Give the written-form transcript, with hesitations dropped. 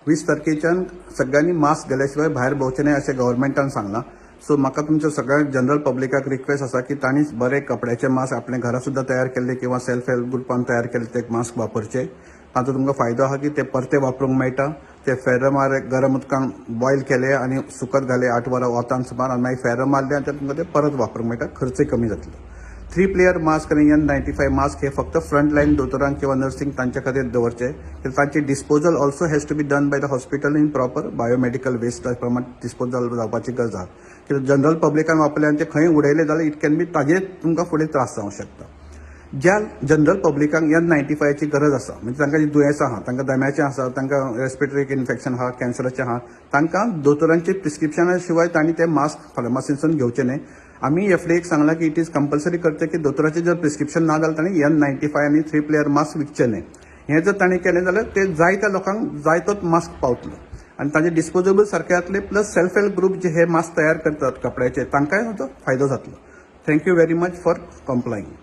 20 तारखेच्यान सगळ्यांनी मास्क घाल्या शिवाय भायर भोंवचें न्हय अशें गव्हर्मेंटान सांगलां. सो म्हाका तुमच्या सगळ्या जनरल पब्लिकाक रिक्वेस्ट आसा की तांणी बरे कपड्याचे मास्क आपल्या घरा सुद्दां तयार केल्ले किंवा सेल्फ हेल्प ग्रुपान तयार केल्ले ते मास्क वापरचे. ताचो तुमकां फायदो आहा की ते परते वापरूंक मेळटा. ते फेर्र मार, गरम उदकान बॉयल केले आनी सुकत घाले 8 वरां वतान सुमार आनी मागीर फेर्र मारले आनी ते तुमकां ते परत वापरूंक मेळटा, खर्चय कमी जातलो. थ्री लेयर मास्क आनी एन 95 मास्क हे फक्त फ्रंट लायन दोतोरांक किंवा नर्सिंग तांच्या खातीर दवरचे. तांचे disposal also has to be done by the hospital in proper biomedical waste प्रमाण डिस्पोजल जावपाची गरज आहा, कित्याक जनरल पब्लिकान वापरले आनी ते खंय उडयले जाल्यार it can be ताजेर तुमकां फुडें त्रास जावंक शकता. ज्या जनरल पब्लिकांक एन 95ची गरज आसा, म्हणजे तांकां जी दुयेंसां आहा, तांकां दम्याचें आसा, तांकां रेस्पिरेटरी इन्फेक्शन आहा, कॅन्सराचें आहा, तांकां दोतोरांचे प्रिस्क्रिप्शना शिवाय तांणी ते मास्क फार्मासींतसून घेवचे न्हय. आमी एफडीएक सांगलां की it is compulsory करचें की दोतोराचें जर प्रिस्क्रिप्शन ना जाल्यार तांणी एन 95 आनी थ्री लेयर मास्क विकचे न्हय. हें जर तांणी केलें जाल्यार ते जायत्या लोकांक जायतोच मास्क पावतलो आनी तांचे डिस्पोजेबल सारके जातले. प्लस सेल्फ हेल्प ग्रुप जे हे मास्क तयार करतात कपड्याचे, तांकांय ताचो फायदो जातलो. Thank you very much for complying.